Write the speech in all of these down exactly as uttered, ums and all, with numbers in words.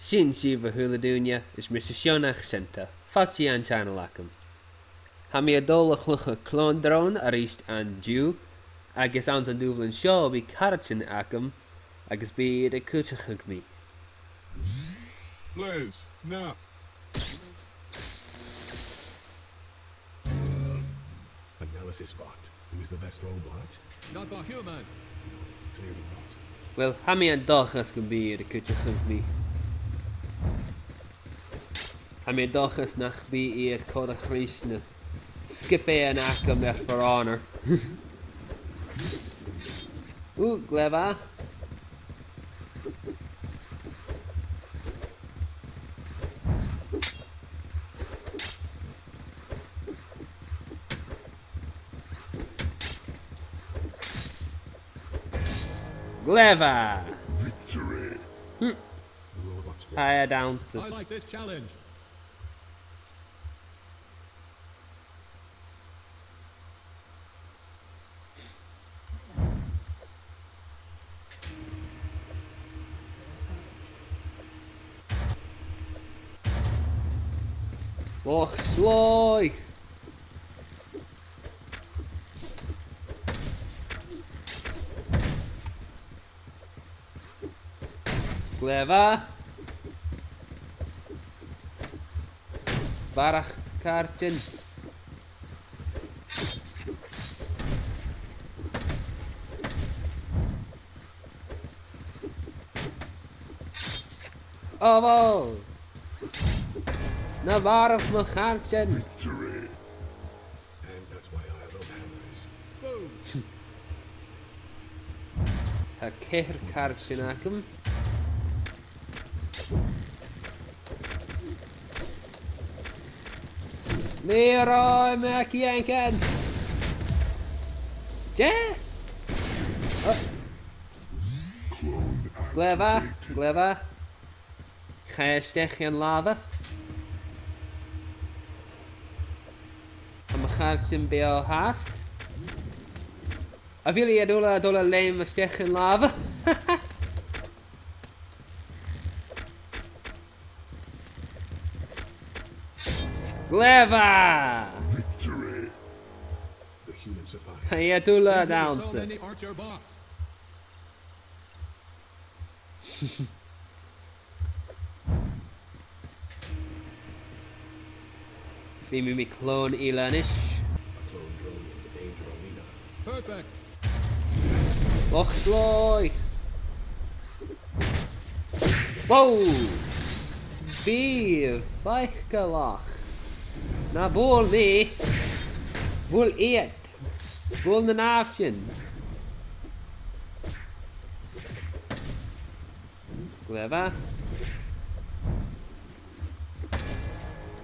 Sin sibh, a h-uile duine, is mise Seonaidh Seanta. Fàilte dhan channel agam. Tha mi a' dol a chluich Clone Drone a-rithist an-diugh, agus anns an dùbhlan seo bidh caraidean agam, agus bidh iad a' cuideachadh mi. Blaze, na. Analysis bot. Who is the best robot? Not the human. No, clearly not. Well, tha mi an dòchas gum bi iad a' cuideachadh mi. Tha mi an dòchas nach bi iad a' còrdadh ris na sgiobaidhean agam air For Honor. Ù, glè mhath. Glè mhath! Victory! Hm. The robots win. Tha e a' dannsa. I like this challenge. Och, slòigh! Glè mhath. Barrachd caraidean. Ò, wow! Na marbh mo charaidean! Victory! And that's why I love hammers. Boom! Tha ceithir caraidean agam. Leroy MacJenkins! Dè? Oh. Glè mhath, glè mhath. Chaidh e a-steach dhan lava. Tha mo charaidean beò fhathast. A bheil iad uile a' dol a leum a-steach dhan lava? Glè mhath! Victory! The human survived. Tha iad uile a' dannsa. These are so many archer bots. Feumaidh mi clone eile a-nis. A clone drone in the danger arena. Perfect. Och, slòigh! Wow! Bidh faiceallach. Na buail mi. Buail iad. Buail na nàimhdean. Glè mhath.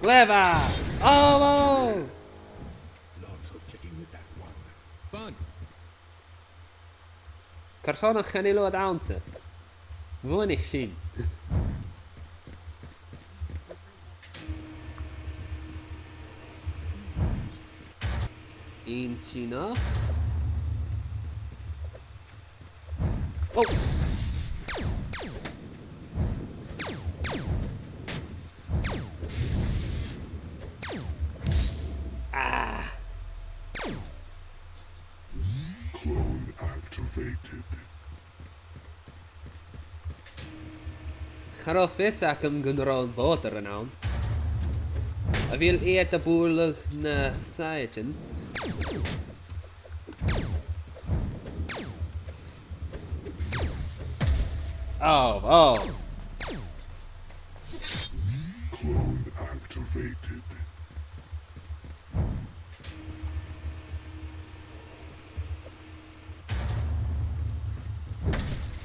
Glè mhath! Oh, wow! Lots of chicken with that one. Fun. Carson a chan eil thu a' dannsa? Bhuannaich sin. Inntinneach. Oh! Ah! Clone activated. Cha robh fios agam gun robh am bòrd ann. A bheil iad a' bualadh na saighdean? Oh, oh. Clone activated.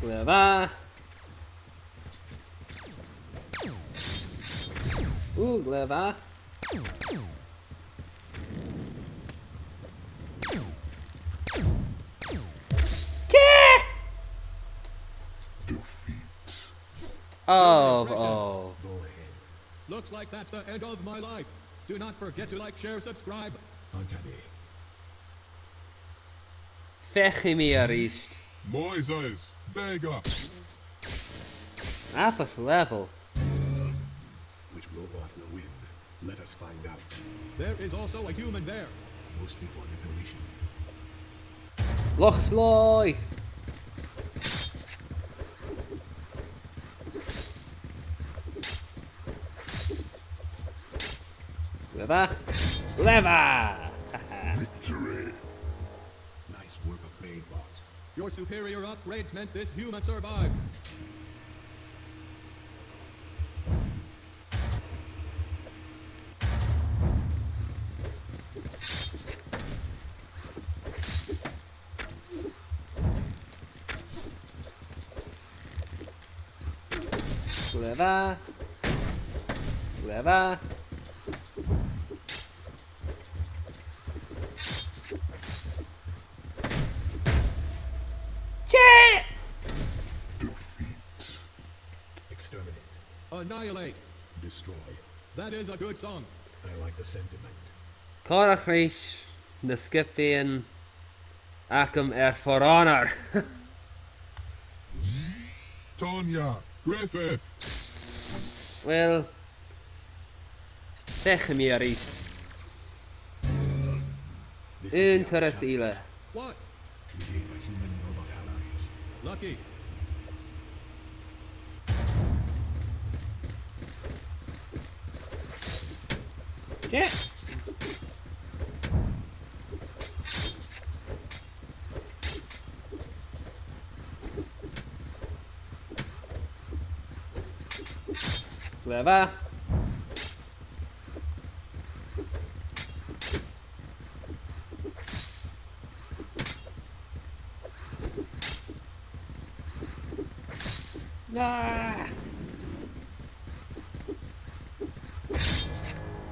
Glè mhath. Ù, glè mhath. Tè! Defeat. Oh, oh. Go ahead. Looks like that's the end of my life. Do not forget to like, share, subscribe. Uncanny. Feuchaidh mi a-rithist. Moises Vega. Abair level. Robot will win. Let us find out. There is also a human there. Most before the collision. Loch Sloy! Glè mhath! Glè mhath! Victory! Nice work, upgrade bot. Your superior upgrades meant this human survived. Glè mhath. Glè mhath. Tè! Defeat. Exterminate. Annihilate. Destroy. That is a good song. I like the sentiment. Còmhradh ris na sgiobaidhean agam air For Honor. Tonya Griffith. Well, feuchaidh mi a-rithist. Aon turas eile. What? Lucky. Tè! Glè mhath. Ah!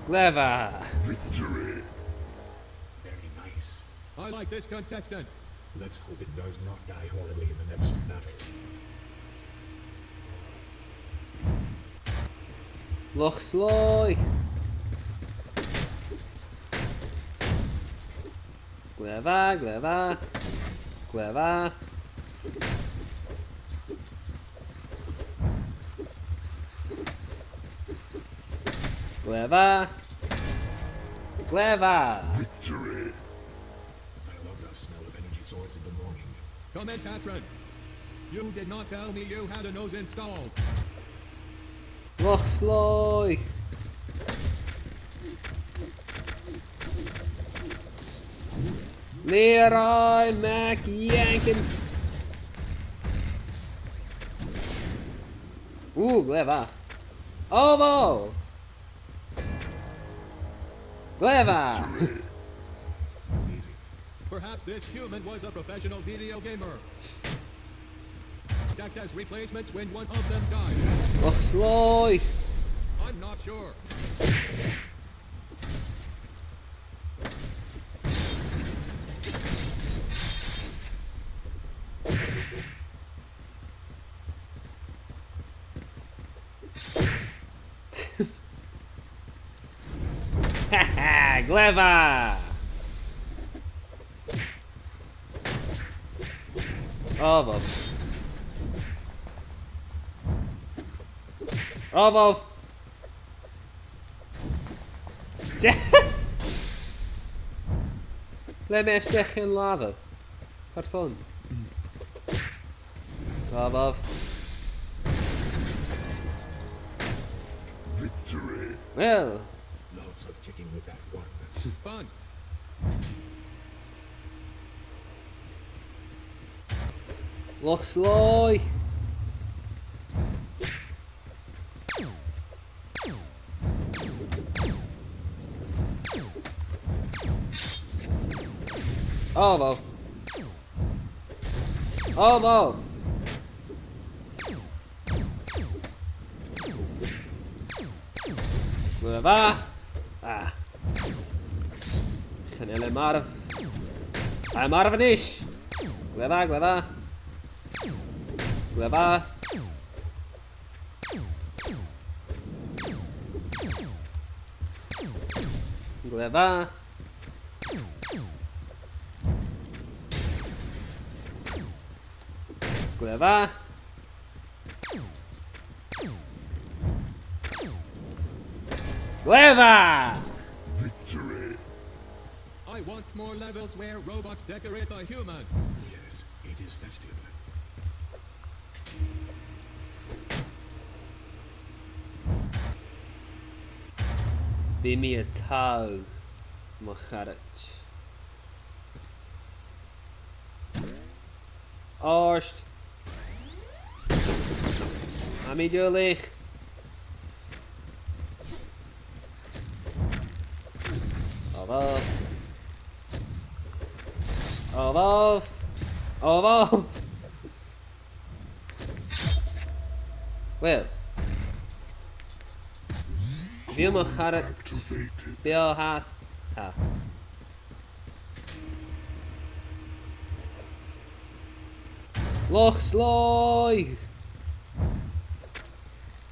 Glè mhath. Victory. Very nice. I like this contestant. Let's hope it does not die horribly in the next battle. Loch Sloy! Glè mhath, glè mhath, glè mhath. Glè mhath. Glè mhath. Victory. I love the smell of energy swords in the morning. Come in, Patron. You did not tell me you had a nose installed. Loch Sloy. Leroy McJenkins. Ooh, glè mhath. Obo. Glè mhath. Perhaps this human was a professional video gamer. Checked as replacements when one of them died. Loch Sloy. I'm not sure. Ha ha, glè mhath! Obh obh. Obh obh. Leum a-steach dhan lava. Carson? Obh obh. Victory. Well. Lots of kicking with that one. Fun. Loch Sloy. Obh obh. Obh obh. Glè mhath. Ah. Chan eil e marbh. Tha e marbh a-nis. Glè mhath, glè mhath. Glè mhath. Glè mhath. Glè mhath. Glè mhath! Victory. I want more levels where robots decorate the human. Yes, it is festive. Bidh mi a' taghadh mo charaid. Ort. Tha mi duilich. Obh obh. Obh obh. Obh obh. Uill. Bidh mo charaid beò fhathast. Tha. Loch Slòigh!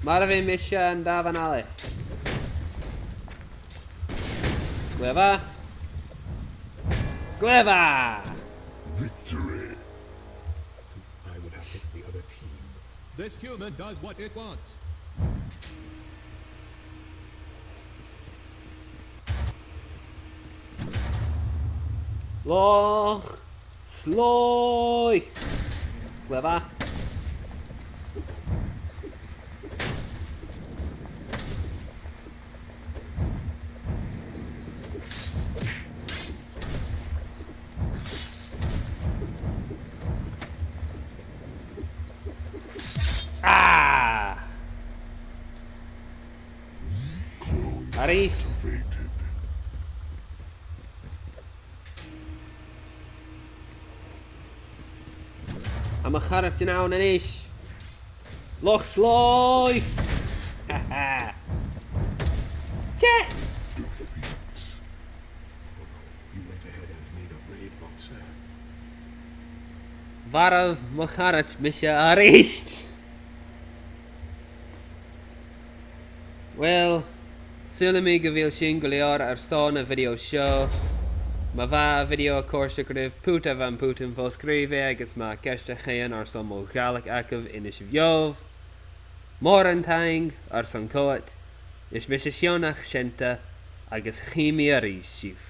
Marbhaidh mise an damhan-allaidh. Glè mhath. Glè mhath! Victory. I would have picked the other team. This human does what it wants. Loch Slòigh! Glè mhath. Ah! A-rithist. Tha mo charaid ann a-nis. Loch Slòigh! Ha ha! Tè! You went ahead and made a brave move, sir. Mharbh mo charaid mise a-rithist! Uill, saoilidh mi gu bheil sin gu leòr airson a' video seo. Ma bha a' video a' còrdadh ribh, put am putan fo-sgrìobhaidh agus ma tha ceist agaibh airson mo Ghàidhlig agaibh, innsibh dhomh. Mòran taing airson coimhead, is mise Seonach Seunta agus chì mi a-rithist sibh.